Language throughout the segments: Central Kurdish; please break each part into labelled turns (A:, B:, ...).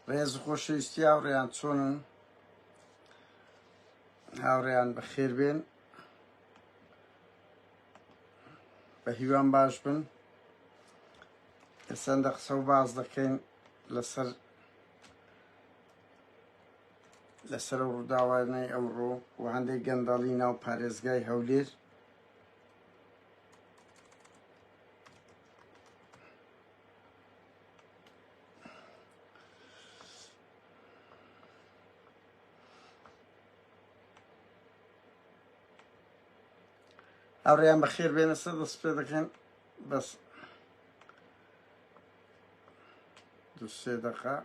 A: ڕێز و خۆشەویستی هاوڕێیان چۆنن؟ هاوڕێیان بەخێر بێن بە هیوام باش بن ئێستا قسە و باز دەکەین لەسەر لەسەر ئەو ڕووداوانەی ئەمڕۆ و هەندێک گەندەڵی ناو پارێزگای هەولێر هاوڕێیان بەخێر بێنە سەر دەست پێ دەکەن بەس دوو سێ دەقە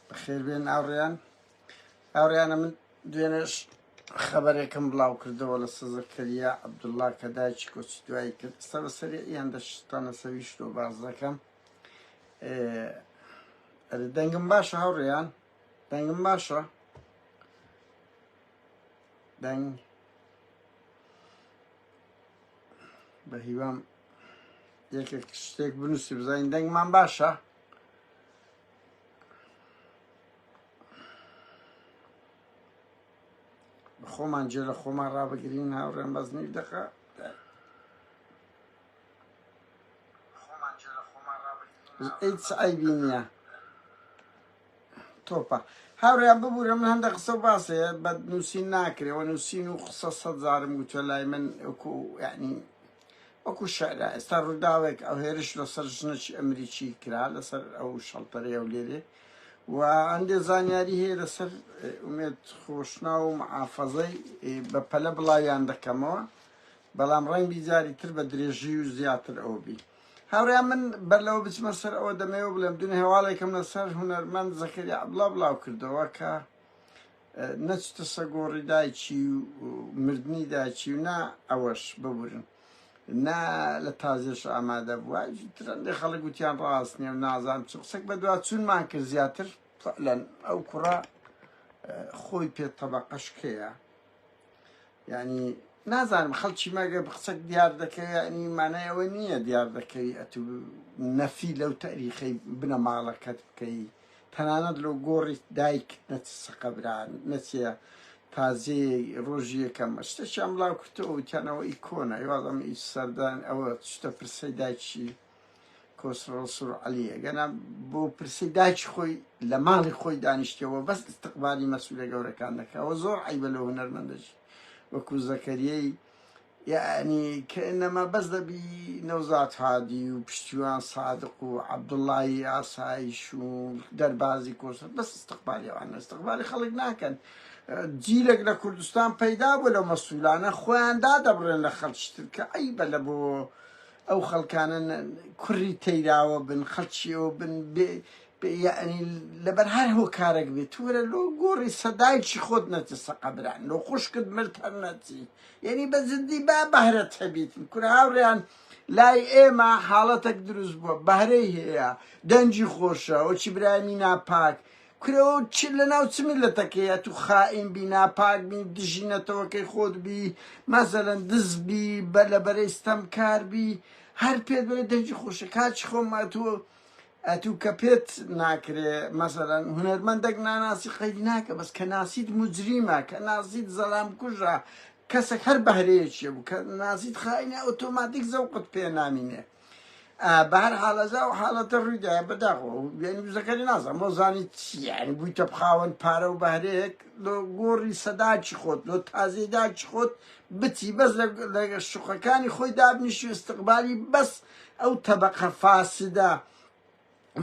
A: بەخێربێن هاوڕێیان هاوڕێیانە من دوێنێش خەبەرێکم بڵاو کردەوە لە سەزەکەریا عەبدوڵڵا کە دایکی کۆچی دوایی کرد ئێستا بەسەر یان دەشتانە سەویشت و باز دەکەم ئەرێ دەنگم باشە هاوڕێیان دەنگم باشە دەنگ بە هیوام یەکێک شتێک بنووسی بزانین دەنگمان باشە خۆمان جێ لە خۆمان ڕابگرین هاوڕێن بەس نیو دەقە هیچ عەیبی نییە تۆپە هاوڕێیان ببورە من هەندە قسە و باسێ بە نووسین ناکرێەوە نووسین و قسە سە جارم گوتوە لای من وەکو یعنی وەکو شعرە ئێستا ڕووداوێک ئەو هێرش لەسەر ژنەکی ئەمریکی کرا لەسەر ئەو شەڵتەرەی ئەو لێرێ و هەندێ زانیاری هەیە لەسەر ئومێد خۆشناو و معافەزەی بە پەلە بڵاویان دەکەمەوە بەڵام ڕەنگی جاری تر بە درێژی و زیاتر ئەو بی هاوڕێیان من بەر لەوە بچمە سەر ئەوە دەمەوێت بڵێم دوێنێ هەواڵێکم لەسەر هونەرمەند زەکەریا عەبدوڵا بڵاو کردەوە کە نەچتە سەر گۆڕی دایکی و مردنی دایکی و نا ئەوەش ببورن نا لە تازێش ئامادە بووە ترەندێ خەڵک وتیان ڕاست نییە و نازانم چ قسەک بەدوا چوونمان کرد زیاتر فعلەن ئەو کوڕە خۆی پێ تەبەقەشکەیە یعنی نازانم خەڵکی مەگە قسەک دیار دەکەوێ یعنی مانای ئەوە نییە دیار دەکەوی ئەتو نەفی لەو تەریخەی بنەماڵەکەت بکەی تەنانەت لۆ گۆڕی دایکت نەچسە قەبران نەچیە تازیەی ڕۆژی یەکەم شتێکیان بڵاو کردەوە وتیان ئەوە ئی کۆنە وازم ئی سەردان ئەوە شتە پرسەی دایکی کۆسرە ڕەسوڵ عەلیە گەنا بۆ پرسەی دایکی خۆی لە ماڵی خۆی دانیشتەوە بەس استقبالی مەسولە گەورەکان دەکەوە زۆر عیبە لە هونەرمەندەش وەکو زەکەریەی یەعنی کەئەنەما بەس دەبی نەوزاد هادی و پشتیوان سادق و عەبدوڵڵایی ئاسایش و دەربازی کۆسرەت بەس ئیستقبالی ئەوانە ئیستقبالی خەڵک ناکەن جیلێک لە کوردستان پەیدا بوو لەو مەسولانە خۆیان دادەبڕێن لە خەڵکی تر کە عەیبە لە بۆ ئەو خەڵکانە کوڕی تەیراوە بن خەڵکی ئەوە بن بێ یەعنی لەبەر هەر هۆکارێک بێت وەرە لۆ گۆڕی سەدایکی خۆت نەچی سەقەبران لۆ خوشکت مرد هەر نەچی یعنی بە جدی با بەهرەت هەبیتن کورە هاوڕێیان لای ئێمە حاڵەتێک دروست بووە بەهرەی هەیە دەنگی خۆشە وەکی برامی ناپاک کورەوە چ لەناو چ میلەتەکەیە تو خائین بی ناپاک بی دژی نەتەوەکەی خۆت بی مەسەلەن دز بی بە لە بەرەی ستەمکار بی هەر پێت بڵێ دەنگی خۆشە کاکی خۆم ئەتوو ئەتوو کە پێت ناکرێ مەسەلەن هونەرمەندەک ناناسی قەیدی ناکە بەس کە ناسیت موجریمە کە ناسیت زەلام کوژە کەسێک هەر بەهرەیەکی بوو کە ناسیت خائینە ئۆتۆماتیک زەوقت پێ نامینێ بە هەر حاڵەزا و حاڵەتە ڕوویدا بەداخەوە یعنی زەکەری نازانم بۆ زانی چی یعنی بوویتە خاوەن پارە و بەهرەیەک لۆ گۆڕی سەداکی خۆت لۆ تازەی داکی خۆت بچی بەس لە شوقەکانی خۆی دابنیشی و استقبالی بەس ئەو تەبەقە فاسدە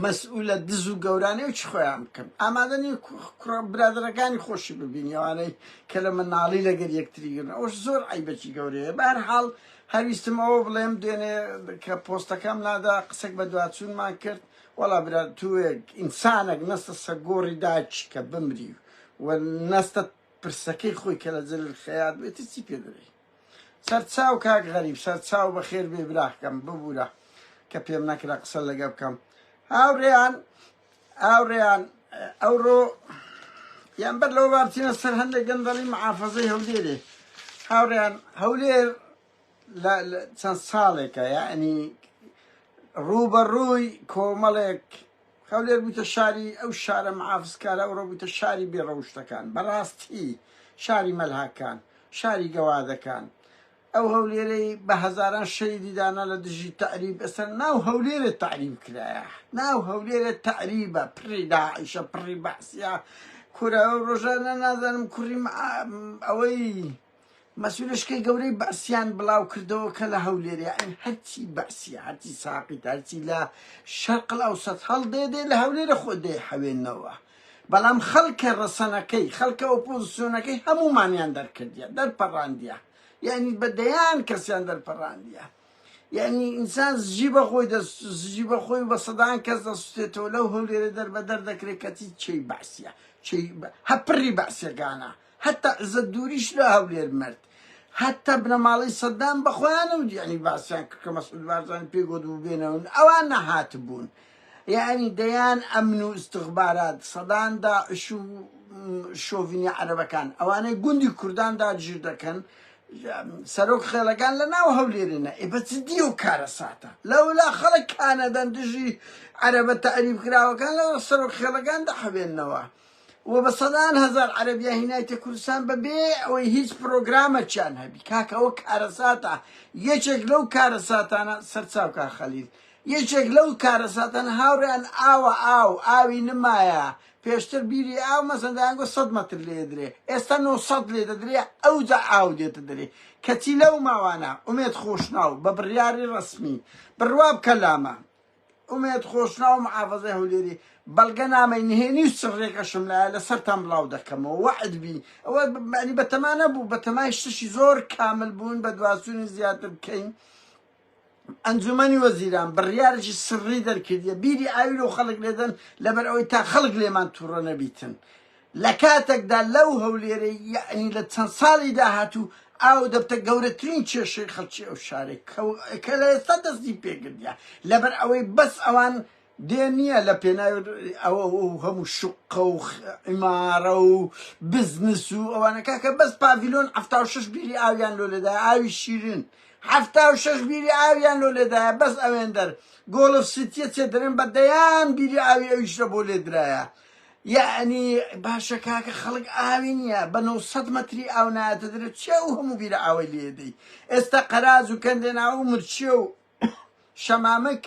A: مەسئولە دز و گەورانەی و چی خۆیان بکەن ئامادە نین کوڕە برادەرەکانی خۆشی ببینی ئەوانەی کە لە مناڵی لەگەر یەکتری گرن ئەوش زۆر عیبەکی گەورەیە بەهەرحاڵ هەرویستم ئەوە بڵێم دوێنێ کە پۆستەکەم لادا قسەک بە دواچوونمان کرد وەڵا برا توێک ئینسانێک نەستە سەگۆڕی داکی کە بمری و نەستە پرسەکەی خۆی کە لە جەلیل خەیات بێت چی پێ دەرێی سەرچاو کاک غەریب سەرچاو بەخێر بێ براکەم ببورە کە پێم نەکرا قسە لەگە بکەم هاوڕێیان هاوڕێیان. ئەوڕۆ یان بەر لەوە با بچینە سەر هەندێک گەندەڵی محافەزەی هەولێرێ هاوڕێیان هەولێر لە چەند ساڵێکە یعنی ڕووبەڕووی کۆمەڵێک هەولێر بوویتە شاری ئەو شارە محافزکارە ئەوڕۆ بوویتە شاری بێڕەوشتەکان بەڕاستی شاری مەلهاکان شاری گەوادەکان ئەو هەولێرەی بە هەزاران شەهیدی دانا لە دژی تەعریب ئێستا ناو هەولێرێ تەعریب کرایە ناو هەولێرێ تەعریبە پڕی داعشە پڕی بەعسیە کورە ئەو ڕۆژانە نازانم کوڕی ئەوەی مەسولشکەی گەورەی بەعسیان بڵاو کردەوە کە لە هەولێر یعنی هەرچی بەعسیە هەرچی ساقیت هەرچی لە شەرق ئەوسەت هەڵدێ دێ لە هەولێرە خۆ دێ حەوێنەوە بەڵام خەڵکە ڕەسەنەکەی خەڵکە ئۆپۆزسیۆنەکەی هەموومانیان دەرکردیە دەرپەڕاندیە یعنی بە دەیان کەسیان دەرپەڕاندیە یعنی ئینسان زجی بە خۆی دەست زجی بە خۆی بە سەدان کەس دەسوتێتەوە لەو هەولێرە دەر بە دەر دەکرێت کەچی چێی بەعسیە چێی هە پڕی بەعسیەکانە هەتا عزەت دووریش لە هەولێر مرد هەتا بنەماڵەی سەدام بە خۆیانەوە یعنی باسیان کرد کە مەسعود بارزانی پێی گوت بوو بێنەوە ئەوان نەهاتبوون یعنی دەیان ئەمن و ئیستخبارات سەدان داعش و شۆڤینی عەرەبەکان ئەوانەی گوندی کوردان داگیر دەکەن سەرۆک خێڵەکان لە ناو هەولێرێنە ئێ بە جدی و کارەساتە لەولا خەڵک کانەدەن دژی عەرەبە تەعریب کراوەکان لەوە سەرۆک خێڵەکان دەحەوێنەوە و بە سەدان هەزار عەرەبیان هینایتە کوردستان بە بێ ئەوەی هیچ پرۆگرامەکیان هەبی کاکە ئەوە کارەساتە یەکێک لەو کارەساتانە سەرچاو کا خەلیل یەکێک لەو کارەساتانە هاوڕێیان ئاوە ئاو ئاوی نمایە پێشتر بیری ئاو مەسەن دەیانگۆ 100 مەتر لێ درێ ئێستا 900 لێ دەدرێ ئەوجا ئاو دێتە دەرێ کەچی لەو ماوانە ئومێد خۆشناو بە بڕیاری ڕەسمی بڕوا بکە لامە ئومێد خۆشناو محافەزەی هەولێری بەڵگە نامەی نهێنی و سڕێکەشم لایە لەسەرتان بڵاو دەکەمەوە وەعد بی ئەوە یعنی بەتەما نەبوو بەتەمای شتشی زۆر کامل بوون بە دواسوونی زیاتر بکەین ئەنجومەنی وەزیران بڕیارێکی سڕی دەرکردیە بیری ئاوی لەو خەڵک لێدەن لەبەر ئەوەی تا خەڵک لێمان تووڕە نەبیتن لە کاتێکدا لەو هەولێرەی یەعنی لە چەند ساڵی داهاتوو ئاو دەبتە گەورەترین کێشەی خەڵکی ئەو شارەی کە لە ئێستا دەستی پێکردیە لەبەر ئەوەی بەس ئەوان دێ نییە لە پێناوی ئەوە و هەموو شوقە و عیمارە و بزنس و ئەوانە کاکە بەس پاڤیلۆن 76 بیری ئاویان لۆ لێدا ئاوی شیرین 76 بیری ئاویان لۆ لێدایە بەس ئەوێندەر گۆڵف سیتیە چێ دەرێن بە دەیان بیری ئاوی ئەویش لە بۆ لێدرایە یەعنی باشە کاکە خەڵک ئاوی نییە بە 900 مەتری ئاو نایەتە دەرێ چێ ئەو هەموو بیرە ئاوەی لێدەی ئێستا قەراج و کەندێناو و مرچێ و شەمامک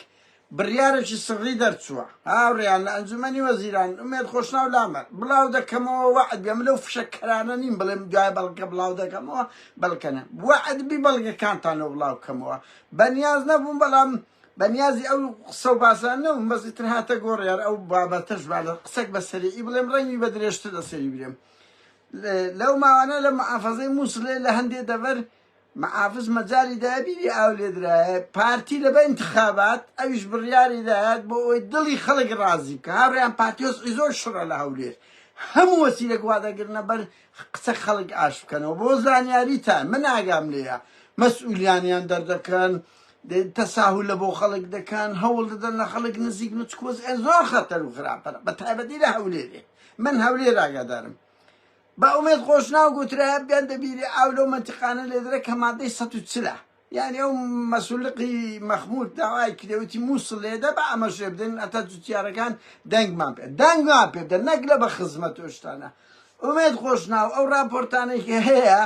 A: بڕیارێکی سڕی دەرچووە هاوڕێیان لە ئەنجومەنی وەزیران ئومێد خۆشناو لامەر بڵاو دەکەمەوە وەعد بێ من لەو فشەکەرانە نیم بڵێم دوای بەڵگە بڵاو دەکەمەوە بەڵکەنە وەعد بی بەڵگەکانتان لۆ بڵاو کەمەوە بەنیاز نەبووم بەڵام بەنیازی ئەو قسە و باسان نەبووم بەس ئیتر هاتە گۆڕیار ئەو بابەتەش با لە قسەک بە سەریعی بڵێم ڕەنگی بە درێژتر لەسەری برێم لەو ماوانە لە محافەزەی موسڵێ لە هەندێ دەڤەر محافز مەجالی دایە بیری ئاو لێدرایە پارتی لە بە انتخابات ئەویش بڕیاری دایات بۆ ئەوەی دڵی خەڵک ڕازی بکە هاوڕێیان پارتی وەزعی زۆر شڕە لە هەولێر هەموو وەسیلەک وا دەگرنە بەر قسە خەڵک ئاش بکەنەوە بۆ زانیاریتان من ئاگام لێیە مەسئولیانیان دەردەکەن تەساهول لە بۆ خەڵک دەکەن هەوڵ دەدەن لە خەڵک نزیک نچکۆز ئێ زۆر خەتەر و خراپە بە تایبەتی لە هەولێرێ من هەولێر ئاگادارم بە ئومێد خۆشناو گوترایە بیان دەبیری ئاو لەو مەنتیقانە لێدرێ کە مادەی 140 ە یعنی ئەو مەسولقی مەخمور داوای کرێ وتی مووسڵ لێدە بە ئەمەش لێ بدەن ئەتا جوتیارەکان دەنگمان پێ دەنگمان پێ بدەن نەک لە بە خزمەت و شتانە ئومێد خۆشناو ئەو راپۆرتانەی کە هەیە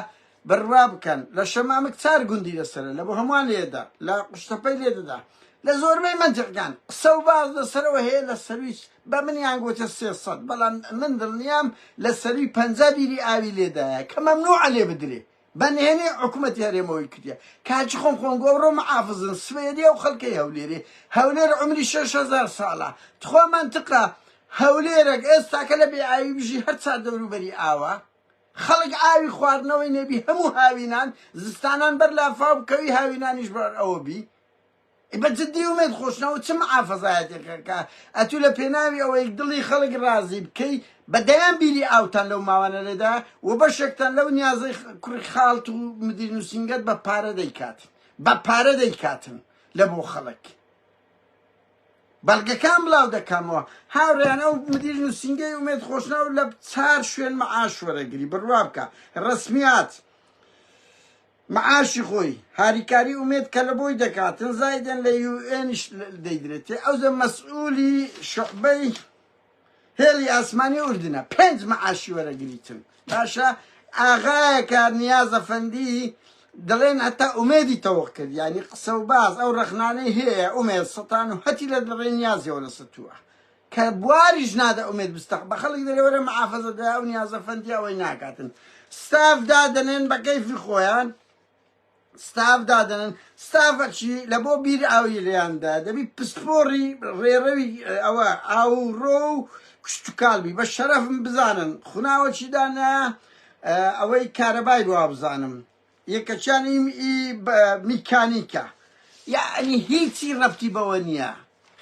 A: بڕوا بکەن لە شەمامک چار گوندی لەسەرە لە بۆ هەمووان لێدا لە قوشتەپەی لێدەدا لە زۆربەی مەنتیقەکان قسە و باس لەسەرەوە هەیە لە سەروی بە منیان گوتە 300 بەڵام من دڵنیام لە سەروی 50 بیری ئاوی لێدایە کە مەمنوعە لێ بدرێ بە نهێنی حکوومەتی هەرێمەوەی کردیە کاچی خۆم خۆم گۆڕۆ محافزن سوێدی ئەو خەڵکەی هەولێرێ هەولێر عمری 6000 ساڵە تخوا منطقە هەولێرەک ئێستاکە لە بێ ئاوی بژی هەر چار دەوروبەری ئاوە خەڵک ئاوی خواردنەوەی نەبی هەموو هاوینان زستانان بەر لافاو بکەوی هاوینانیش بەر ئەوە بی بە جدی ئومێد خۆشناو چ محافەزایەتێکە کە ئەتوو لە پێناوی ئەوەی دڵی خەڵک ڕازی بکەی بە دەیان بیری ئاوتان لەو ماوانە لێدا و بەشێکتان لەو نیازەی کوڕی خاڵت و مدیر نووسینگەت بە پارە دەیکات بە پارە دەیکاتن لە بۆ خەڵک. بەڵگەکان بڵاو دەکەمەوە هاوڕێیان ئەو مدیر نووسینگەی ئومێد خۆشناو لە چار شوێن مەعاش وەرەگری بڕوا بکە ڕەسمیات معاشی خۆی هاریکاری ئومێد کە لە بۆی دەکاتن زایدەن لە یو ئێنیش دەیدرێتێ ئەوجە مەسئولی شعبەی هێڵی ئاسمانی ئوردنە پێنج معاشی وەرەگریتن باشە ئاغایەکە نیاز ئەفەندی دەڵێن هەتا ئومێدی تەوق کرد یعنی قسە و باز ئەو ڕەخنانەی هەیە ئومێد سەتان و هەتی لە دڵێ نیازیەوە لەسەر تووە کە بواریش نادە ئومێد بستەق بە خەڵک دەرێ وەرە معافەزە دە ئەو نیازە فەندی ئەوەی ناکاتن ستاف دادەنێن بە کەیفی خۆیان ستاف دادەنن ستافە چی لە بۆ بیر ئاوی لێیاندا دەبی پسپۆڕی ڕێڕەوی ئەوە ئاوڕۆ و کشتتوکال بی بە شەرەفم بزانن خوناوە چی دانا ئەوەی کارەبای بۆ بزانم یەکەچیان ئی میکانیکە یعنی هیچی ڕەبتی بەوە نییە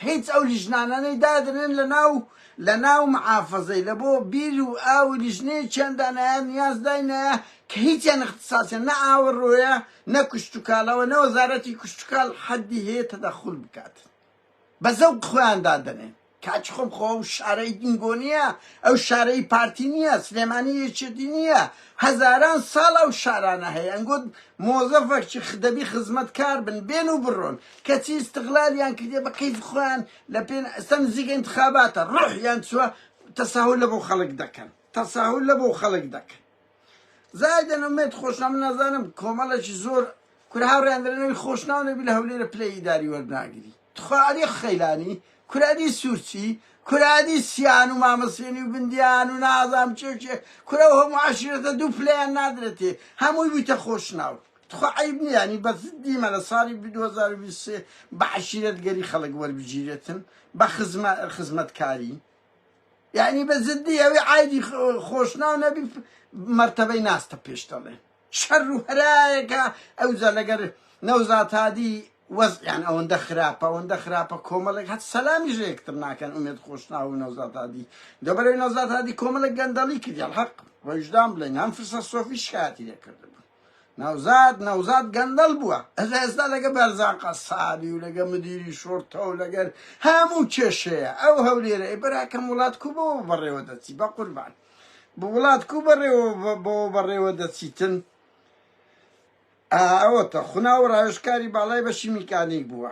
A: هیچ ئەو لیژنانانەی دادەنێن لە ناو لە ناو محافەزەی لە بۆ بیر و ئاو لیژنەیەکیان دانایە نیاز داینایە کە هیچیان اختصاصیان نە ئاوەڕۆیە نە کشتوکاڵەوە نە وەزارەتی کشتوکاڵ حەدی هەیە تەدەخول بکات بە زەوق خۆیان دادەنێن. کاک خۆم خۆ ئەو شارەی دینگۆ نییە ئەو شارەی پارتی نییە سلێمانی یەکێتی نییە هەزاران ساڵ ئەو شارانە هەیە ئەنگۆ مۆزەفەکچی دەبی خزمەتکار بن بێن و بڕۆن کەچی ئیستغلالیان کردیە بە کەیف خۆیان لە پێن ئێستا نزیک ئینتخاباتە ڕۆحیان چووە تەساهول لە بۆ خەڵک دەکەن تەساهول لە بۆ خەڵک دەکەن زایدەن ئومێد خۆشناو من نازانم کۆمەڵێکی زۆر کورە هاوڕێیان دەرێنەوەی خۆشناو نەبی لە هەولێرە پلەی ئیداری وەرناگری تخوا ئەری خەیلانی کورە ئەری سورچی کورە ئەری سیان و مامەسێنی و بندیان و نازام چێ چێ کورە ئەو هەموو عەشیرەتە دوو پلەیان نادرێتێ هەمووی بوویتە خۆشناو تخوا عەیب نییە ینی بە زدیمە لە ساڵی 2023 بە عەشیرەتگەری خەڵک وەربگیرێتن بە خزمە خزمەتکاری یعنی بە جدی ئەوی عایدی خۆشناو نەبی مەرتەبەی ناستە پێش دەڵێن شەر و هەرایەکە ئەوجا لەگەر نەوزاد هادی وەزعیان ئەوەندە خراپە ئەوەندە خراپە کۆمەڵێک هەت سەلامیش لە یەکتر ناکەن ئومێد خۆشناو و نەوزاد هادی دەبەرەوەی نەوزاد هادی کۆمەڵێک گەندەڵی کردی الحق وەجدان بڵێن هەم فرسە سۆفی شکایەتی لێکردبوو نەوزاد نەوزاد گەندەڵ بووە ئەجا ئێستا لەگە بەرزان قەسابی و لەگە مدیری شۆرتە و لەگەر هەموو کێشەیە ئەو هەولێرە ئەی براکەم وڵات کو بەوە بەڕێوە دەچی بە قوربان بە وڵات کو بەڕێوە بەوە بەڕێوە دەچیتن ئەوەتە خونا و ڕاوێژکاری باڵای بەشی میکانیک بووە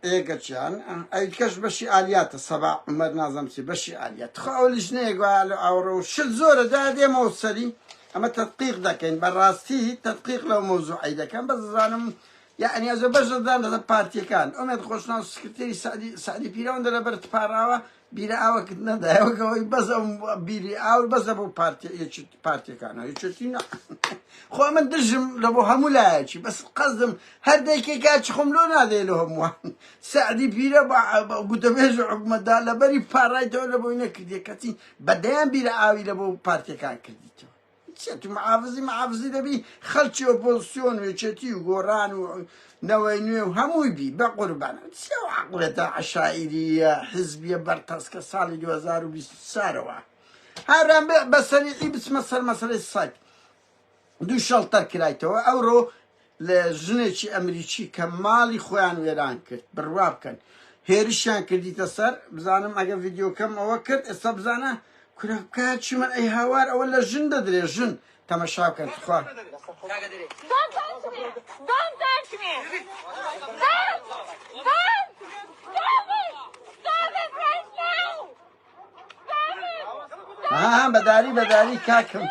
A: ئێگەچیان ئەویکەش بەشی ئالیاتە سەبا عومەر نازم چی بەشی ئالیات تخوا ئەو لیژنەیەک وا لە ئاوڕە و شت زۆرە دا دێمەوە سەری ئەمە تەدقیق دەکەین بەڕاستی تەدقیق لەو مەوزوعەی دەکەم بەس دەزانم یعنی ئەزۆ بەش دەدان لەسەر پارتیەکان ئومێد خۆشناو سکرتێری سەعدی سەعدی پیرەوەندە لەبەر پاراوە بیرە ئاوەکت نەدایەوە ئەوەی بەس ئەو بیری ئاو بەسە بۆ پارتی یەکێتی پارتیەکانە یەکێتی نا خۆ من دژم لە بۆ هەموو لایەکی بەس قەزم هەر دەیکەی کاچ خۆم لۆ نادەی لە هەمووان سەعدی پیرە گوتەبێژ حکومەتدا لەبەری پارایتەوە لە بۆی نەکردیە کەچی بە دەیان بیرە ئاوی لە بۆ پارتیەکان کردیتەوە چیە تو معافزی معافزی دەبی خەڵکی ئۆپۆزسیۆن و یەکێتی و گۆڕان و نەوەی نوێ و هەمووی بی بە قوربان چیە ئەو عەقڵێتە عەشایریە حزبیە بەرتەسکە ساڵی 2024ەوە هاوران بە سەریعی بچمە سەر مەسەلەی سەگ دوو شەڵتەر کرایتەوە ئەوڕۆ لە ژنێکی ئەمریکی کە ماڵی خۆیان وێران کرد بڕوا بکەن هێرشیان کردیتە سەر بزانم ئەگە ڤیددیوکەم ئەوە کرد ئێستا بزانە کورە کاچی من ئەی هاوار ئەوە لە ژن دەدرێ ژن تەمەشا بکەن تخوا.
B: Don't touch me! Don't touch me! Don't! Don't! Stop it! Stop it right now! Stop it!
A: ها بەداری بەداری کاکم.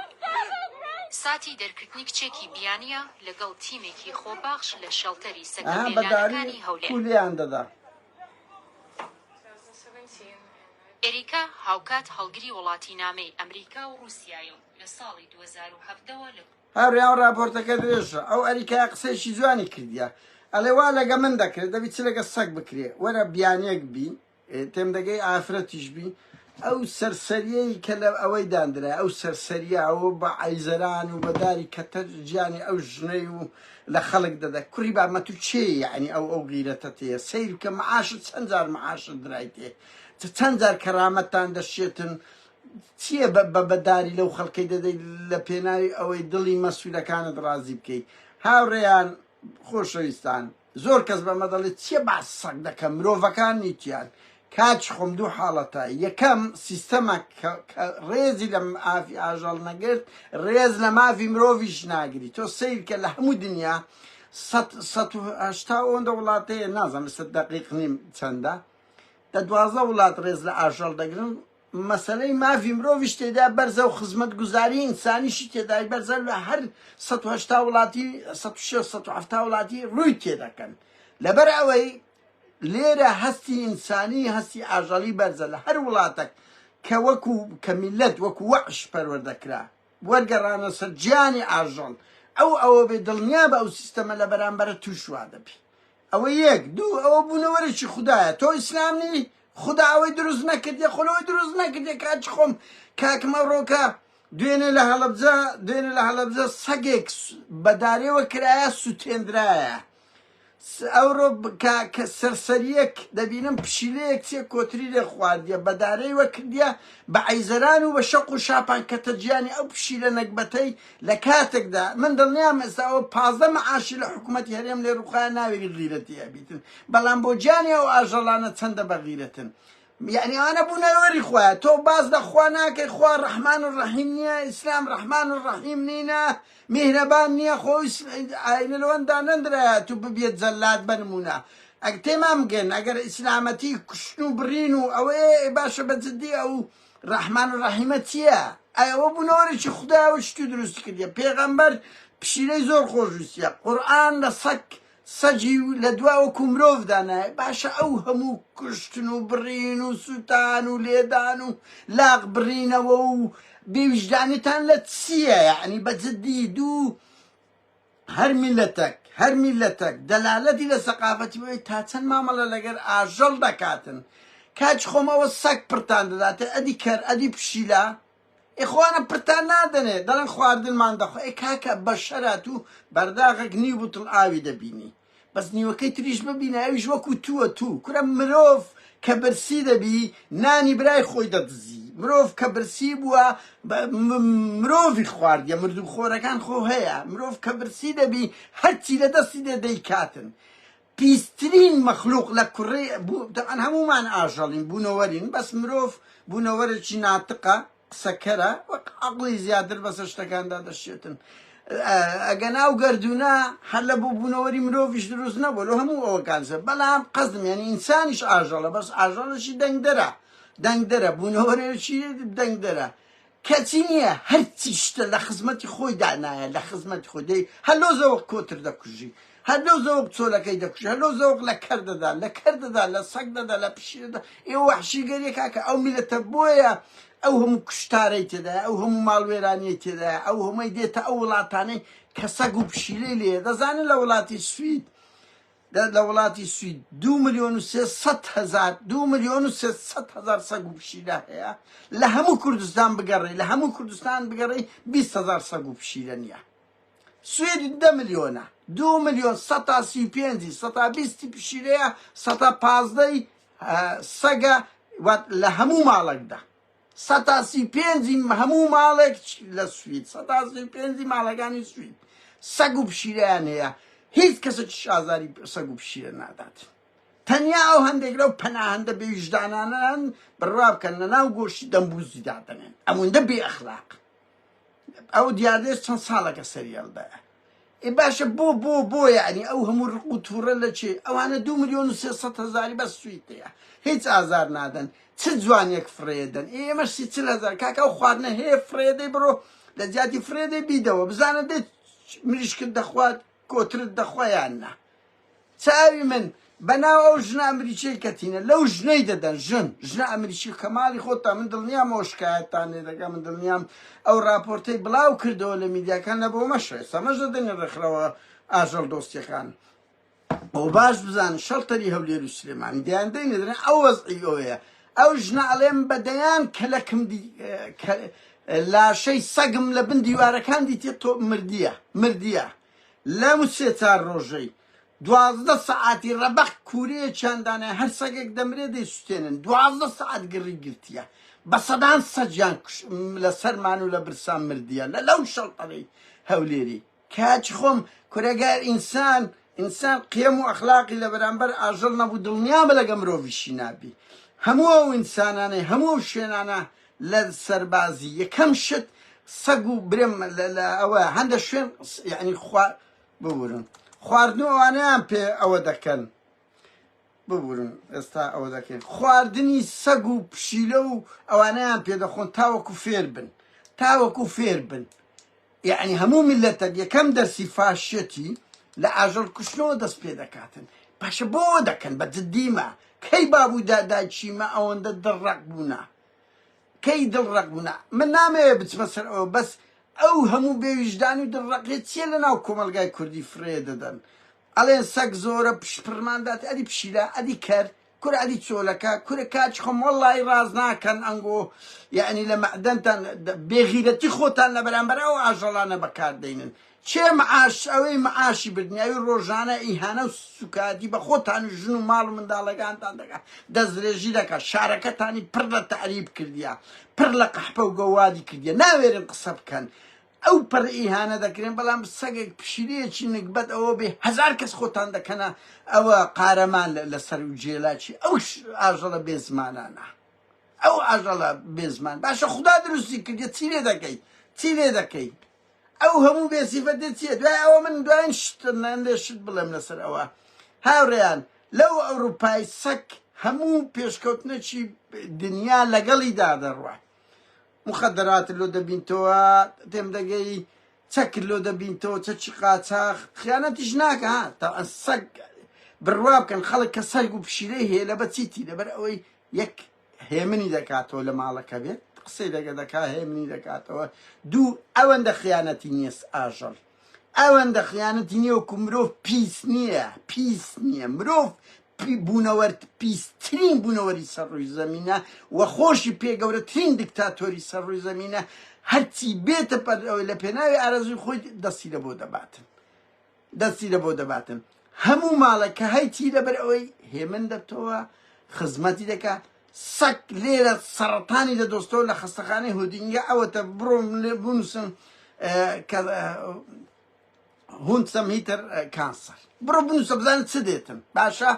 C: ساتی دەرکردنی کچێکی بیانییە لەگەڵ تیمێکی خۆبەخش لە شێڵتەری سەگە
A: ها بەداری
C: بێلانەکانی هەولێر.
A: کولیان دەدا.
C: ئێریکا هاوکات هەڵگری وڵاتینامەی ئەمریکا و ڕووسیایە و لە ساڵی 2017 وە لە.
A: هاوڕێیان ڕاپۆرتەکە درێژە ئەو ئەریکایە قسەیەکی جوانی کردیە ئەڵێ وا لەگە من دەکرێت دەبی چ لەگە سەگ بکرێ وەرە بیانیەک بی تێم دەگەی ئافرەتیش بی ئەو سەرسەریەی کە لە ئەوەی داندرا ئەو سەرسەریە ئەوە بە عەیزەران و بە داری کەتەر گیانی ئەو ژنەی و لە خەڵک دەدا کوڕی بابمە تو کێی یەعنی ئەو ئەو غیرەتەت هەیە سەیر بکە معاشت چەند جار معاشت درایتێ چەند جار کەرامەتتان دەشێتن چییە بە بە بەداری لەو خەڵکەی دەدەیت لە پێناوی ئەوەی دڵی مەسولەکانت ڕازی بکەیت هاوڕێیان خۆشەویستان زۆر کەس بەمە دەڵێت چیە باس سەگ دەکەن مرۆڤەکان نیتیان. کاچ خۆم دوو حاڵەتە یەکەم سیستەمە کە ڕێزی لە مافی ئاژەڵ نەگرت ڕێز لە مافی مرۆڤیش ناگری تۆ سەیر کە لە هەموو دنیا 180 ئەوەندە وڵاتەیە نازانم ئێستا دەقیق نیم چەندە دە 12 وڵات ڕێز لە ئاژەڵ دەگرن مەسەلەی مافی مرۆڤیش تێدا بەرزە و خزمەتگوزاری ئینسانیشی تێدای بەرزە لە هەر 180 وڵاتی 160 170 وڵاتی ڕووی تێدەکەن لەبەر ئەوەی لێرە هەستی ئینسانی هەستی ئاژەڵی بەرزە لە هەر وڵاتەک کە وەکو کە میلەت وەکو وەحش پەروەردە کرا وەرگەڕانە سەر گیانی ئاژەڵ ئەو ئەوە بێ دڵنیا بە ئەو سیستەمە لە بەرامبەرە توش وا دەبی ئەوە یەک دوو ئەوە بوونەوەرێکی خودایە تۆ ئیسلام نی خودا ئەوەی دروست نەکردیە خۆ لەوەی دروست نەکردیە کاکی خۆم کاکم ئەوڕۆکە دوێنێ لە هەڵەبجە دوێنێ لە هەڵەبجە سەگێک بەدارێوە کرایە سوتێندرایە ئەوڕۆ کە سەرسەریەک دەبینم پشیلەیەک چێ کۆتری لێ خواردیە بە دارەیوە کردیە بە عەیزەران و بە شەق و شاپان کەتە گیانی ئەو پشیلە نەگبەتەی لە کاتێکدا من دڵنیام ئێستا ئەوە 15 مەعاشی لە حکوومەتی هەرێم لێ ڕووخایە ناوێری غیرەتی ئەبیتن بەڵام بۆ گیانی ئەو ئاژەڵانە چەندە بە غیرەتن یعنی ئەوانە بوونەوەری خوایە تۆ باس لە خوا ناکەی خوا ڕەحمان و ڕەحیم نییە ئیسلام ڕەحمان و ڕەحیم نینە میهرەبان نییە خۆ ئاینە لەوەندا نەندرایە تو ببیە جەلاد بە نمونە ئەگ تێمان بگەن ئەگەر ئیسلامەتی کوشتن و بڕین و ئەوەیە باشە بە جدی ئەو ڕەحمان و ڕەحیمە چییە؟ ئەوە بوونەوەرێکی خودایە و شتی دروست کردیە پێغەمبەر پشیلەی زۆر خۆشویستیە قورئان لە سەگ سەگی لە دوا وەکو مرۆڤ دانایە باشە ئەو هەموو کوشتن و بڕین و سوتان و لێدان و لاق بڕینەوە و بێویژدانیتان لە چییە یعنی بە جدی دوو هەر میلەتەک هەر میلەتەک دەلالەتی لە سەقافەتی بۆی تا چەند مامەڵە لەگەر ئاژەڵ دەکاتن کاچ خۆمەوە سەگ پرتان دەداتێ ئەدی کەر ئەدی پشیلە ئێ خۆانە پرتان نادەنێ دەڵێن خواردنمان دەخۆ ئێ کاکە بەشەرە تو بەرداغێک نیو بوتڵ ئاوی دەبینی بەس نیوەکەی تریش ببینە ئەویش وەکو تووە تو کورە مرۆڤ کە برسی دەبی نانی برای خۆی دەدزی مرۆڤ کە برسی بووە مرۆڤی خواردیە مردوو خۆرەکان خۆ هەیە مرۆڤ کە برسی دەبی هەرچی لە دەستی دێ دەیکاتن پیسترین مەخلوق لە کوڕەی تەبعەن هەموومان ئاژەڵین بوونەوەرین بەس مرۆڤ بوونەوەرێکی ناتقە قسەکەرە وەک عەقڵی زیاتر بەسەر شتەکاندا دەشێتن ئەگەنا ئەو گەردوونە هەر لە بۆ بوونەوەری مرۆڤیش دروست نەبوو لۆ هەموو ئەوەکان سەر بەڵام قەزم یعنی ئینسانیش ئاژەڵە بەس ئاژەڵێکی دەنگدەرە دەنگدەرە بوونەوەرێکی دەنگدەرە کەچی نییە هەرچی شتە لە خزمەتی خۆی دانایە لە خزمەتی خۆی دەی هەر لۆ زەوق کۆتر دەکوژی هەر لۆ زەوق چۆلەکەی دەکوژی هەر لۆ زەوق لە کەر دەدا لە کەر دەدا لە سەگ دەدا لە پشی دەدا ئێوە وەحشیگەریە کاکە ئەو میلەتە بۆیە ئەو هەموو کوشتارەی تێدایە ئەو هەموو ماڵوێرانیەی تێدایە ئەو هەمووی دێتە ئەو وڵاتانەی کە سەگ و پشیلەی لێیە دەزانن لە وڵاتی سوید لە وڵاتی سوید 2 میلیۆن و 300 هەزار 2 میلیۆن و 300 هەزار سەگ و پشیلە هەیە لە هەموو کوردستان بگەڕێ لە هەموو کوردستان بگەڕێ 20 هەزار سەگ و پشیلە نییە سوید 10 ملیۆنە 2 میلیۆن سەتا 35ی سەتا 20 پشیلەیە سەتا 15ی سەگە لە هەموو ماڵێکدا سەتا 35ی هەموو ماڵێک لە سوید سەتا 35ی ماڵەکانی سوید سەگ و پشیلەیان هەیە هیچ کەسێکیش ئازاری سەگ و پشیلە نادات تەنیا ئەو هەندێک لەو پەناهەندە بێویژدانانەن بڕوا بکەن لە ناو گۆشتی دەمبوزی دادەنێن ئەوەندە بێ ئەخلاق ئەو دیاردەیە چەند ساڵەکە سەری هەڵدایە ئێ باشە بۆ بۆ بۆ یعنی ئەو هەموو ڕق و تووڕە لە چێ ئەوانە 2 میلیۆن و 300 هەزاری بەس سوید هەیە هیچ ئازار نادەن چ جوانێک فڕێدەن ئێ ئێمەش 30 40 هەزار کاکە ئەو خواردنە هەیە فڕێدەی بڕۆ لە جیاتی فڕێدەی بیدەوە بزانە دێت مریشکت دەخوات کۆترت دەخوا یان نا چاوی من بەناو ئەو ژنە ئەمریکیەی کە تینە لەو ژنەی دەدەن ژن ژنە ئەمریکی کە ماڵی خۆتان من دڵنیام ئەو شکایەتتان لێ دەکا من دڵنیام ئەو راپۆرتەی بڵاو کردەوە لە میدیاکان لە بۆ مەشە ئێستا مەش دەدەنی ڕێکخراوە ئاژەڵ دۆستیەکان ئەو باش بزان شەڵتەری هەولێر و سلێمانی دەیان دەینە دەرێن ئەو وەزعی ئەوەیە ئەو ژنە ئەڵێم بە دەیان کەلەکم دی لاشەی سەگم لە بن دیوارەکان دیتێ تۆ مردیە مردیە لەم سێ چار ڕۆژەی 12 سەعاتی ڕەبەق کوورەیەکیان دانای هەر سەگێک دەمرێ دەیسوتێنن 12 سەعات گڕی گرتیە بە سەدان سەگیان لە سەرمان و لە برسان مردیە لە لەو شەڵتەرەی هەولێری کاچ خۆم کورە گەر ئینسان ئینسان قیەم و ئەخلاقی لە بەرامبەر ئاژەڵ نەبوو دڵنیابە لەگە مرۆڤیشی نابی. هەموو ئەو ئینسانانەی هەموو ئەو شوێنانە لە سەربازی یەکەم شت سەگ و برم لە ئەوە هەندە شوێن یعنی خوا ببورن خواردن و ئەوانەیان پێ ئەوە دەکەن ببورن ئێستا ئەوە دەکەین خواردنی سەگ و پشیلە و ئەوانەیان پێ دەخۆن تاوەکو فێر بن تاوەکو فێر بن یەعنی هەموو میللەتەک یەکەم دەرسی فاشیەتی لە ئاژەڵ کوشتنەوە دەست پێ دەکاتن باشە بۆ دەکەن بە جدیمە کەی بابو دا دایکیمە ئەوەندە دڵ ڕەق بوونە کەی دڵ ڕەق بوونە من نامەوێ بچمە سەر ئەوە بەس ئەو هەموو بێویژدانی و دڵ ڕەقیە چیە لە ناو کۆمەڵگای کوردی فڕێ دەدەن ئەڵێن سەگ زۆرە پش پڕمان دات ئەدی پشیلە ئەدی کەر کورە ئەدی چۆلەکە کورە کاکی خۆم وەڵڵاهی ڕاست ناکەن ئەنگۆ یەعنی لە مەعدەنتان بێغیرەتی خۆتان لە بەرامبەر ئەو ئاژەڵانە بەکار دەینن چێ معاش ئەوەی معاشی بردنی ئەوی ڕۆژانە ئیهانە و سوکایەتی بە خۆتان و ژن و ماڵ و منداڵەکانتان دەکا دەستدرێژی دەکا شارەکەتانی پڕ لە تەعریب کردیە پڕ لە قەحپە و گەوادی کردیە ناوێرن قسە بکەن ئەو پەڕ ئیهانە دەکرێن بەڵام سەگێک پشیلەیەکی نگبەت ئەوە بێ هەزار کەس خۆتان دەکەنە ئەوە قارەمان لەسەر و جێلاکی ئەو ئاژەڵە بێ زمانانە ئەو ئاژەڵە بێزمان باشە خودا دروستی کردیە چی لێ دەکەی چی لێ دەکەی ئەو هەموو بێسیفەتە چییە دوای ئەوە من دوایین شت لێ شت بڵێم لەسەر ئەوە هاوڕێیان لەو ئەوروپای سەک هەموو پێشکەوتنێکی دنیا لەگەڵیدا دەڕوات موخەدەراتت لۆ دەبینتەوە تێم دەگەی چەکت لۆ دەبینتەوە چەکی قاچاخ خیانەتیش ناکە ها تەبعەن سەگ بڕوا بکەن خەڵک کە سەگ و پشیلەی هەیە لەبەر چیتی لەبەر ئەوەی یەک هێمنی دەکاتەوە لە ماڵەکە بێت قسەی لەگە دەکا هێمنی دەکاتەوە دوو ئەوەندە خیانەتی نییە ئاژەڵ ئەوەندە خیانەتی نییە وەکو مرۆڤ پیس نییە پیس نییە مرۆڤ بوونەوەر پیسترین بوونەوەری سەر ڕووی زەمینە و خۆشی پێ گەورەترین دیکتاتۆری سەر ڕووی زەمینە هەرچی بێتە پەر ئەوەی لە پێناوی ئارەزووی خۆی دەستی لە بۆ دەباتن دەستی لە بۆ دەباتن هەموو ماڵە کە هەیتی لەبەر ئەوەی هێمن دەبتەوە خزمەتی دەکا سەگ لێرە سەڕەتانی دەدۆستەوە لە خەستەخانەی هودینگە ئەوەتە بڕۆم لێ بنووسم کە هوند سەم هیتەر کانسەر بڕۆ بنووسە بزانە چ دێتن باشە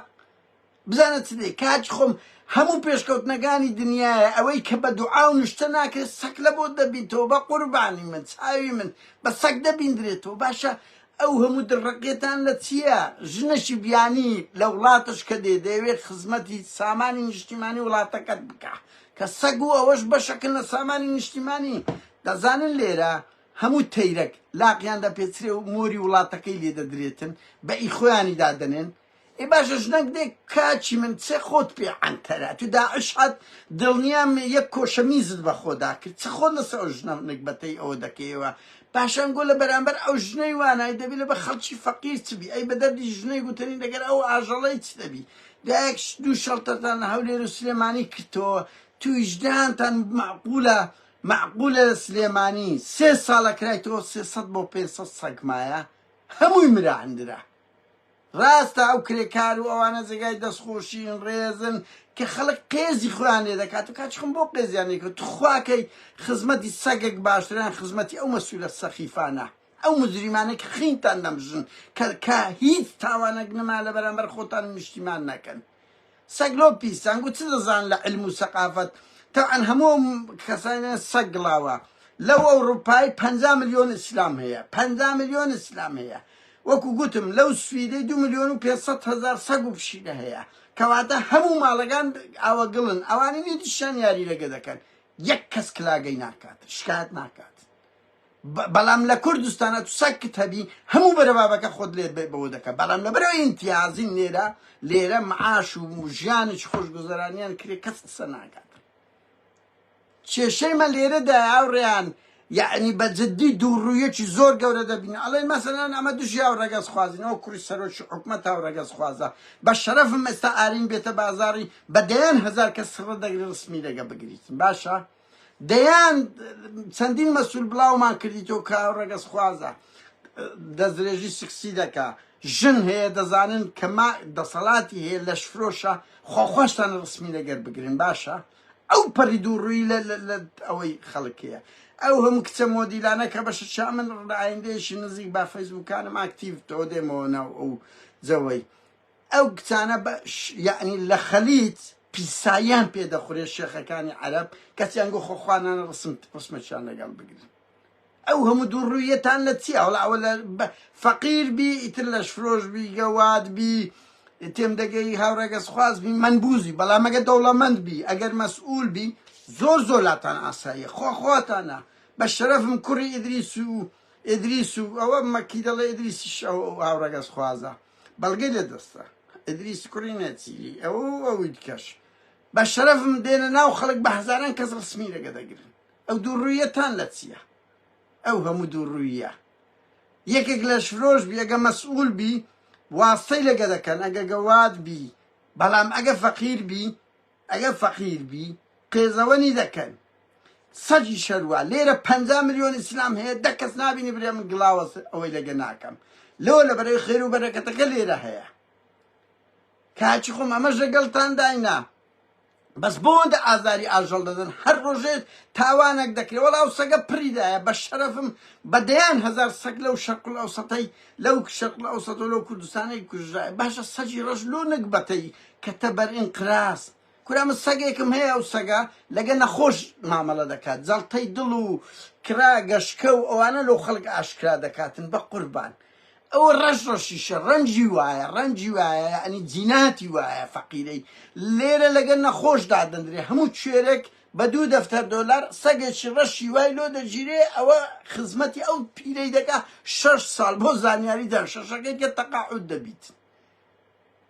A: بزانە چ دێ کاک خۆم هەموو پێشکەوتنەکانی دنیاە ئەوەی کە بە دوعا و نوشتە ناکرێت سەک لە بۆ دەبیتەوە بە قوربانی من چاوی من بە سەک دەبیندرێتەوە باشە ئەو هەموو دڕقێتان لە چییە؟ ژنەکی بیانی لە وڵاتش کە دێ دەیەوێت خزمەتی سامانی نیشتیمانی وڵاتەکەت بکا کە سەگ و ئەوەش بەشەکن لە سامانی نیشتیمانی دەزانن لێرە هەموو تەیرەک لاقیان دەپێچرێ و مۆری وڵاتەکەی لێ دەدرێتن بە ئی خۆیانی دادەنێن ئێ باشە ژنەک دێ کاکی من چێ خۆت پێ عەنتەرە تو داعش هات دڵنیام یەک کۆشە میزت بە خۆدا کرد چ خۆت لەسەر ئەو ژنە نگبەتەی ئەوە دەکەیەوە پاشان گۆ لە بەرامبەر ئەو ژنەی وانای دەبی لە بە خەڵکی فەقیر چ بی ئەی بە دەردی ژنەی گوتەنی لەگەر ئەو ئاژەڵەی چ دەبی دایەک دوو شەڵتەرتان لە هەولێر و سلێمانی کردەوە تو ویژدانتان مەعقولە مەعقولە لە سلێمانی سێ ساڵە کرایتەوە 300 بۆ 500 سەگ مایە هەمووی مراندرا ڕاستە ئەو کرێکار و ئەوانە جێگای دەستخۆشین ڕێزن کە خەڵک قێزی خۆیان لێ دەکات و کاچ خۆم بۆ قێزیان لێ کرد توخواکەی خزمەتی سەگێک باشترە یان خزمەتی ئەو مەسولە سەخیفانە ئەو مجریمانەی کە خینتان دەمژن کە کە هیچ تاوانێک نەما لە بەرامبەر خۆتان و نیشتیمان نەکەن سەگ لۆ پیسان گو چ دەزان لە علم و سەقافەت تەعەن هەموو کەسانە سەگ گڵاوە لەو ئەوروپای 50 ملیۆن ئیسلام هەیە 50 ملیۆن ئیسلام هەیە وەکو گوتم لەو سویدەی دوو ملیۆن و 500 هەزار سەگ و پشیلە هەیە کەواتە هەموو ماڵەکان ئاوە گڵن ئەوانەی نیتیشیان یاری لەگە دەکەن یەک کەس کلاگەی ناکات شکایەت ناکات بەڵام لە کوردستانە تو سەکت هەبی هەموو بەرەبابەکە خۆت لێت بەوە دەکە بەڵام لەبەرەوە ئیمتیازین لێرە لێرە معاش و ژیانێکی خۆشگوزەرانیان کرێ کەس قسە ناکات کێشەی مە لێرەدایە هاوڕێیان یەعنی بە جدی دووڕوویەکی زۆر گەورە دەبینین ئەڵێن مەسەلەن ئەمە دژی هاوڕەگەزخوازین ئەوە کوڕی سەرۆکی حکومەت هاوڕەگەزخوازە بە شەرەفم ئێستا ئارین بێتە بازاڕی بە دەیان هەزار کەس سڕە دەگری ڕسمی لەگە بگریتن باشە دەیان چەندین مەسول بڵاومان کردیتەوە کە هاوڕەگەزخوازە دەستدرێژی سکسی دەکا ژن هەیە دەزانن کە ما دەسەڵاتی هەیە لەشفرۆشە خۆ خۆشتان ڕسمی لەگەر بگرن باشە ئەو پەڕی دووڕووی لە لە ئەوەی خەڵک هەیە ئەو هەموو کچە مۆدیلانە کە بەشە چا من لە ئایندەیەکی نزیک با فەیسبووکانم ئاکتیڤ تۆ دێمەوە ناو ئەو جەوەی ئەو کچانە بە یعنی لە خەلیج پیساییان پێ دەخورێ شێخەکانی عەرەب کەسیان گۆ خۆخوانانە ڕسم ڕسمەکیان لەگەڵ بگرن ئەو هەموو دوو ڕوویەتان لە چیە وەڵا ئەوە لە فەقیر بی ئیتر لەشفرۆش بی گەواد بی تێم دەگەی هاوڕەگەزخواز بی مەنبوزی بەڵام ئەگەر دەوڵەمەند بی ئەگەر مەسئول بی زۆر زۆر لاتان ئاساییە خۆ خۆتانە بە شەرەفم کوڕی ئیدریس و ئیدریس و ئەوە مەکی دەڵێ ئیدریسیش ئەو هاوڕەگەزخوازە بەڵگەی لە دەستە ئیدریس کوڕی نێچیری ئەوە و ئەوی دیکەش بە شەرەفم دێنە ناو خەڵک بە هەزاران کەس ڕسمی لەگە دەگرن ئەو دووڕوویەتان لە چییە؟ ئەو هەموو دووڕوویە یەکێک لەشفرۆش بی ئەگە مەسئول بی واستەی لەگە دەکەن ئەگە گەواد بی بەڵام ئەگە فەقیر بی ئەگە فەقیر بی قێزەوەنی دەکەن سەگی شەروا لێرە 50 ملیۆن ئیسلام هەیە دە کەس نابینی برێ من گڵاوە ئەوەی لەگە ناکەم لەوە لە بەرەی خێر و بەرەکەتەکە لێرە هەیە کاچی خۆم ئەمەش لەگەڵتان داینا بەس بۆ ئەوەندە ئازاری ئاژەڵ دەدەن هەر ڕۆژێ تاوانێک دەکرێ وەڵا ئەو سەگە پڕی دایە بە شەرەفم بە دەیان هەزار سەگ لەو شەرق ئەوسەتەی لەو شەرق ئەوسەت و لەو کوردستانەی کوژرایە باشە سەگی ڕەش لۆ نگبەتەی کەتە بەر ئینقراز کورە من سەگێکم هەیە ئەو سەگە لەگە نەخۆش مامەڵە دەکات جەڵتەی دڵ و کرا گەشکە و ئەوانە لۆ خەڵک ئاشکرا دەکاتن بە قوربان ئەوە ڕەش ڕەشیشە ڕەنجی وایە ڕەنجی وایە یعنی جیناتی وایە فەقیرەی لێرە لەگەر نەخۆش دادەندرێ هەموو کوێرێک بە دوو دەفتەر دۆلار سەگێکی ڕەشی وای لۆ دەگیرێ ئەوە خزمەتی ئەو پیرەی دەکا شەش ساڵ بۆ زانیاری دان شەشەکەی کە تەقاعود دەبیت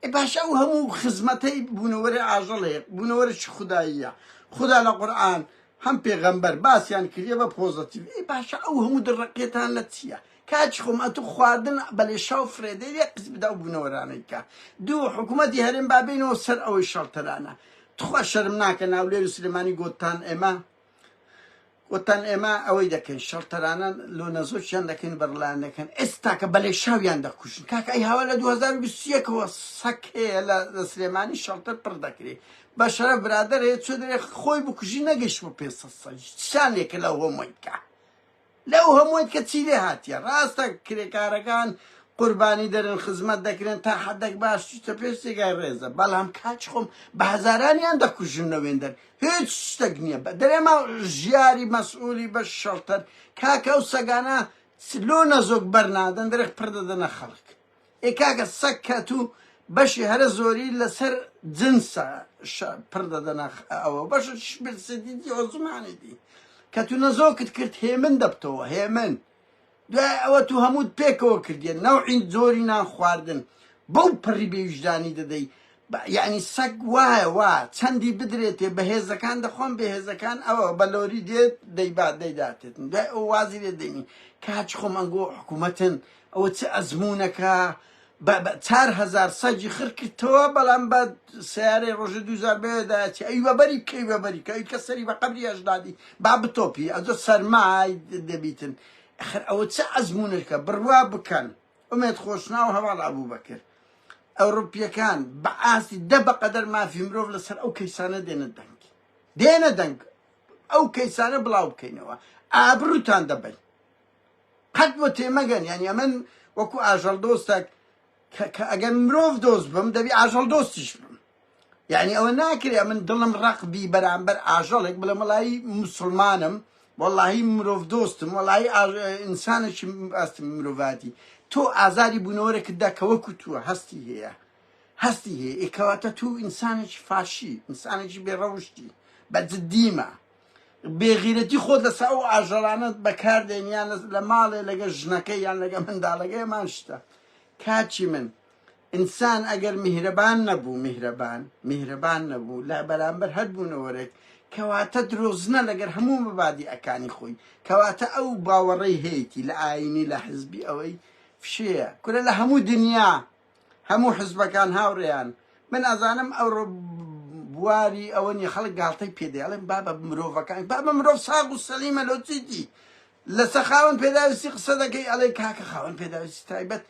A: ئێ باشە ئەو هەموو خزمەتەی بوونەوەرێ ئاژەڵێ بوونەوەرێکی خوداییە خودا لە قورئان هەم پێغەمبەر باسیان کردیە بە پۆزەتیڤ ئێ باشە ئەو هەموو دڕەقیەتان لە چییە کاکی خۆم ئەتو خواردن بە لێشاو فرێدەی لێ قیز بدە ئەو بوونەوەرانەی کە دوو حکوومەتی هەرێم با بێنەوە سەر ئەوەی شەڵتەرانە تخوا شەرم ناکەن هەولێر و سلێمانی گۆتتان ئێمە وتان ئێمە ئەوەی دەکەین شەڵتەرانە لۆ نەزۆکیان دەکەین بەرڵایان دەکەن ئێستاکە بە لێشاویان دەکوژن کاکە ئەی هاوا لە 2021 ەوە سەگ هەیە لە لە سلێمانی شەڵتەر پڕ دەکرێ بە شەرەف برادەر هەیە چۆ دەرێ خۆی بکوژی نەگەیشت بۆ 500 سەگ چیان لێکە لەو هەمووی بکە لەو هەمووت کە چی لێ هاتیە ڕاستە کرێکارەکان قوربانی دەرن خزمەت دەکرێن تا حەدەک باش چیتە پێش جێگای ڕێزە بەڵام کاک خۆم بە هەزارانیان دەکوژن لەوێندەر هیچ شتێک نییە بە دەرێما ژیاری مەسئولی بە شەڵتەر کاکە ئەو سەگانە لۆ نەزۆک بەرنادەن دەرێ پڕ دەدەنە خەڵک ئێ کاکە سەگ کە تو بەشی هەرە زۆری لەسەر جنسە پڕ دەدەنە ئەوە بەشش برسێتی دی ئۆزمانی دی کە تو نەزۆکت کرد هێمن دەبتەوە هێمن دوای ئەوە تو هەمووت پێکەوە کردیە نەوعی جۆری نان خواردن بەو پڕی بێویژدانی دەدەی یعنی سەگ وایە وا چەندی بدرێتێ بەهێزەکان دەخۆن بێهێزەکان ئەوە بە لۆری دێت دەیبات دەیداتێت دوای ئەو وازی لێ دێنی کاچ خۆم ئەنگۆ حکوومەتن ئەوە چ ئەزموونەکە بە 4000 سەگی خڕ کردەوە بەڵام بە سیارەی ڕۆژە دوزار بەوێدایەتی ئەی وەبەری بکەی وەبەری کە ئەوی کە سەری بە قەبری ئەژدادی با بتۆپی ئەجە سەرمای دەبیتن ئەخر ئەوە چ ئەزموونێکە بڕوا بکەن ئومێد خۆشناو هەواڵ ئەبوبەکر ئەوروپیەکان بە ئاستی دە بەقەدەر مافی مرۆڤ لەسەر ئەو کەیسانە دێنە دەنگ دێنە دەنگ ئەو کەیسانە بڵاو بکەینەوە ئابروتان دەبەین قەت بۆ تێمەگەن یعنی ئەمن وەکو ئاژەڵ دۆستێک کە ئەگەر مرۆڤ دۆست بم دەبی ئاژەڵ دۆستیش بم یعنی ئەوە ناکرێ من دڵم ڕق بی بەرامبەر ئاژەڵێک بڵێم وەڵایی مسلمانم وەڵاهی مرۆڤ دۆستم وەڵاهی ئینسانێکی ئاستم مرۆڤاتی تۆ ئازاری بوونەوەرێکت دا کە وەکو تووە هەستی هەیە هەستی هەیە ئێ کەواتە تو ئینسانێکی فاشی ئینسانێکی بێڕەوشتی بە جدیمە بێغیرەتی خۆت لەسەر ئەو ئاژەڵانە بەکاردێن یان لە ماڵێ لەگە ژنەکەی یان لەگە منداڵەکەی مان شتە کاچی من ئینسان ئەگەر میهرەبان نەبوو میهرەبان میهرەبان نەبوو لە بەرامبەر هەر بوونەوەرێک کەواتە درۆزنە لەگەر هەموو مەبادیئەکانی خۆی کەواتە ئەو باوەڕەی هەیەتی لە ئاینی لە حزبی ئەوەی فشەیە کورە لە هەموو دنیا هەموو حزبەکان هاوڕێیان من ئەزانم ئەوڕۆ بواری ئەوە نیە خەڵک گاڵتەی پێ دێ ئەڵێن بابە مرۆڤەکان بابە مرۆڤ ساغ و سەلیمە لۆ چیتی لەسە خاوەن پێداویستی قسە دەکەی ئەڵێ کاکە خاوەن پێداویستی تایبەت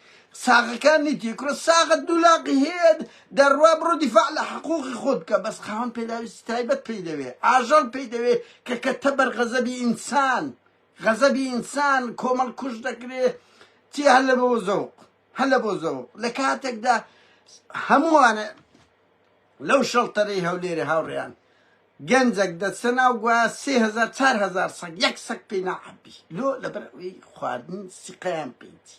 A: ساغەکان نیتی کوڕە ساغە دوولاقی هەیە دەڕوا بڕۆ دیفاع لە حقوقی خۆت بکە بەس خاوەن پێداویستی تایبەت پێی دەوێ ئاژەڵ پێی دەوێ کە کەتە بەر غەزەبی ئینسان غەزەبی ئینسان کۆمەڵ کوش دەکرێ چی هەر لە بۆ زەوق هەر لە بۆ زەوق لە کاتێکدا هەمووانە. لەو شەڵتەرەی هەولێرێ هاوڕێیان گەنجەک دەچتە ناو گوایە 3000 4000 سەگ یەک سەگ پێی ناعەبی لۆ لەبەر ئەوەی خواردن سیقەیان پێیتی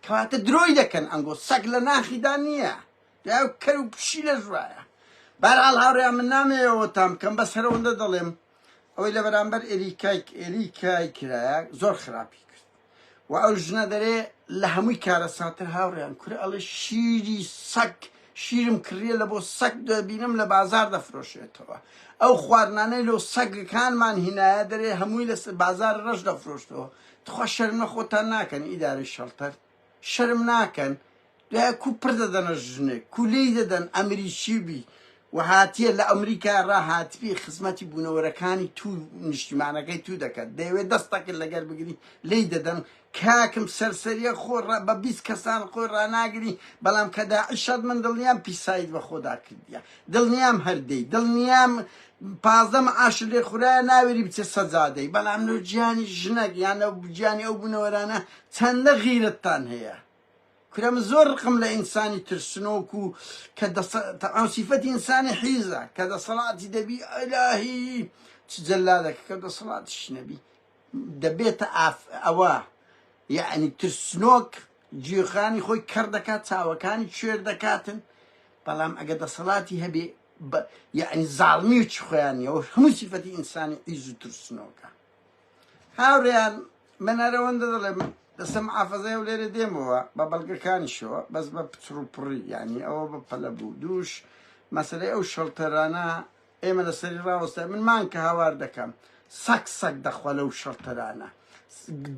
A: کەواتە درۆی دەکەن ئەنگۆ سەگ لە ناخیدا نییە دوای کەر و پشی لە ژوایە بارحاڵ هاوڕێیان من نامەوێەوە تام بکەم بەس هەر ئەوەندە دەڵێم ئەوەی لە بەرامبەر ئێریکای ئێریکای کرایە زۆر خراپی کرد و ئەو ژنە دەرێ لە هەمووی کارەساتر هاوڕێیان کورە ئەڵێ شیری سەگ شیرم کڕیە لە بۆ سەگ دەبینم لە بازار دەفرۆشێتەوە ئەو خواردنانەی لۆ سەگەکانمان هینایە دەرێ هەمووی لە بازار ڕەش دەفرۆشتەوە تخوا شەرم لە خۆتان ناکەن ئیدارەی شەڵتەر شەرم ناکەن دوای کو پڕ دەدەنە ژنێک کو لێی دەدەن ئەمریکی بی و هاتیە لە ئەمریکا ڕا هاتبی خزمەتی بوونەوەرەکانی تو نیشتیمانەکەی تو دەکات دەیەوێت دەستەکت لەگەر بگری لێی دەدەن کاکم سەرسەریە خۆ ڕا بە 20 کەسان خۆی ڕاناگری بەڵام کە داعشات من دڵنیام پیسایت بە خۆدا کردیە دڵنیام هەر دێی دڵنیام 15 معاش لێ خورایە ناوێری بچێ سەجادەی بەڵام لۆ گیانی ژنەک یان لە گیانی ئەو بوونەوەرانە چەندە غیرەتتان هەیە کورە من زۆر ڕقم لە ئینسانی ترسنۆک و کە دەسە تەعام سیفەتی ئینسانی حیزە کە دەسەڵاتی دەبی ئەلاهی چ جەلادەکە کە دەسەڵاتیش نەبی دەبێتە ئاف ئەوە یعنی ترسنۆک گوێخانی خۆی کەڕ دەکات چاوەکانی کوێر دەکاتن بەڵام ئەگە دەسەڵاتی هەبێ یعنی زاڵمی و چ خۆیان نیەوە هەموو سیفەتی ئینسانی عیز و ترسنۆکە هاوڕێیان من هەر ئەوەندە دەڵێم دەستە محافەزەی هەولێرێ دێمەوە بە بەڵگەکانیشەوە بەس بە پچڕ و پڕی یعنی ئەوە بە پەلە بوو دووش مەسەلەی ئەو شەڵتەرانە ئێمە لەسەری ڕاوەستا من مان کە هاوار دەکەم سەگ سەگ دەخوا لەو شەڵتەرانە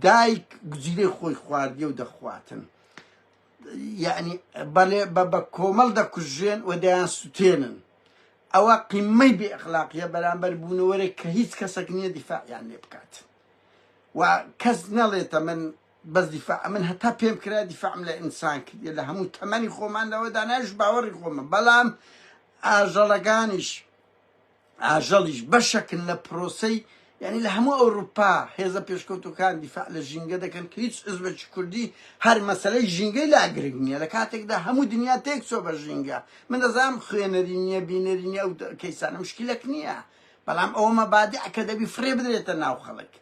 A: دایک گزیرەی خۆی خواردیە و دەخواتن یعنی بەڵێ بە کۆمەڵ دەکوژێن و دەیان سوتێنن ئەوە قیممەی بێ ئەخلاقیە بەرامبەر بوونەوەرێک کە هیچ کەسەک نییە دیفاعیان لێ بکات و کەس نەڵێتە من بەس دیفاع من هەتا پێم کرا دیفاعم لە ئینسان کردیە لە هەموو تەمەنی خۆمان لەوەدا نایش باوەڕی خۆمە بەڵام ئاژەڵەکانیش ئاژەڵیش بەشەکن لە پرۆسەی یانی لە هەموو ئەوروپا هێزە پێشکەوتوەکان دیفاع لە ژینگە دەکەن کە هیچ حزبێکی کوردی هەر مەسەلەی ژینگەی لا گرنگ نییە لە کاتێکدا هەموو دنیا تێک چۆ بە ژینگە من دەزانم خوێنەری نییە بینەری نییە ئەو کەیسانە مشکلەک نییە بەڵام ئەوە مەبادیع کە دەبی فڕێ بدرێتە ناو خەڵک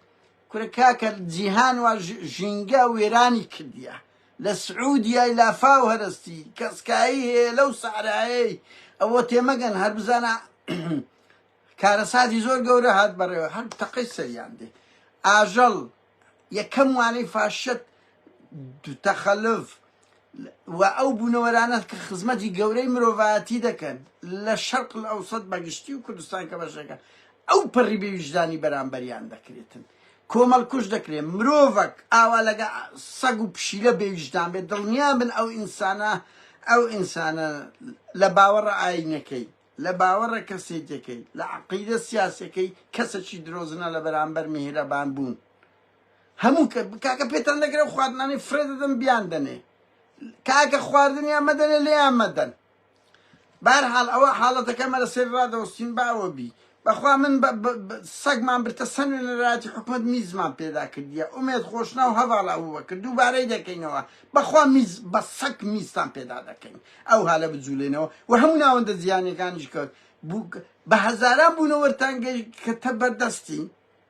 A: کورە کاکە جیهان وا ژینگە وێرانی کردیە لە سعودیای لافاو هەرستی کەسکایی هەیە لەو سەحرایەی ئەوە تێمەگەن هەر بزانە کارەساتی زۆر گەورە هات بەڕێوە هەر تەقەی سەریان دێ ئاژەڵ یەکەم وانەی فاشەت تەخەلف و ئەو بوونەوەرانە کە خزمەتی گەورەی مرۆڤایەتی دەکەن لە شەرق ئەوسەت بەگشتی و کوردستان کە بەشێکە ئەو پەڕی بێویژدانی بەرامبەریان دەکرێتن کۆمەڵکوژ دەکرێت مرۆڤەک ئاوا لەگە سەگ و پشیلە بێویژدان بێت دڵنیا بن ئەو ئینسانە ئەو ئینسانە لە باوەڕە ئاینەکەی لە باوەڕە کەسێتیەکەی، لە عەقیدە سیاسیەکەی کەسەکی درۆزنە لە بەرامبەر میهرەبان بوون. هەموو کە کاکە پێتان دەگرێ و خواردنانەی فرێ دەدەن بیان دەنێ. کاکە خواردنیان مەدەنێ لێیان مەدەن. بەهەرحاڵ ئەوە حاڵەتەکەمە لەسەری ڕادەوەستین با ئەوە بی. بەخوا من بە سەگمان برتە سەر نوێنەرایەتی حکومەت میزمان پێدا کردیە ئومێد خۆشناو هەڤاڵ ئەبوبەکر دووبارەی دەکەینەوە بەخوا میز بە سەگ میزتان پێدا دەکەین ئەو هالە بجولێنەوە و هەموو ناوەندە جیهانیەکانیش کە بە هەزاران بوونەوەرتان گەیشت کە تە بەردەستی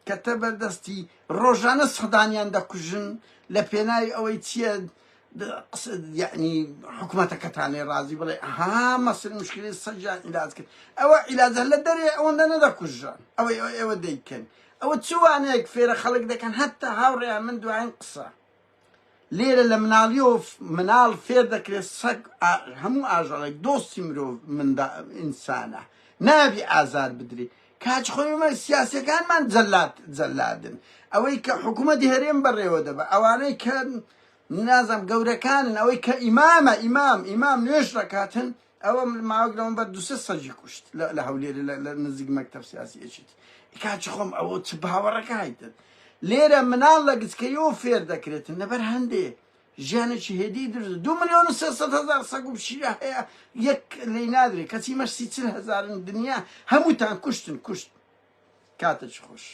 A: کە تە بەردەستی ڕۆژانە سەدانیان دەکوژن لە پێناوی ئەوەی چییە یعنی حکومەتەکەتان لێ ڕازی بڵێ ها مەسر مشکلی سەجان عیلاج کرد ئەوە عیلاجە لە دەرێ ئەوەندە نەدەکوژران ئەوەی ئەو ئێوە دەیکەن ئەوە چوانەیەک فێرە خەڵک دەکەن هەتا هاوڕێیان من دوایین قسە لێرە لە مناڵیەوە مناڵ فێر دەکرێت سەگ هەموو ئاژەڵێک دۆستی مرۆڤ مندا ئینسانە نابی ئازار بدری کاچ خۆی مە سیاسەکانمان جەلات جەلادن ئەوەی کە حکوومەتی هەرێم بەڕێوە دەبە ئەوانەی کە نازم گەورەکانن ئەوەی کە ئیمامە ئیمام ئیمام نوێژ دەکاتن ئەوە ماوەک لەوە بەر دوسێ سەگی کوشت لە هەولێر لە نزیک مەکتەب سیاسی یەکێتی کاچ خۆم ئەوە چ باوەڕەکە هایتن لێرە مناڵ لە گچکەیەوە فێر دەکرێتن لەبەر هەندێ ژیانێکی هێدی دروست 2,300,000 سەگ و پشیلە هەیە یەک لی نادرێ کەچی مەش 30 هەزارن دنیا هەمووتان کوشتن کوشت کاتێکی خۆش.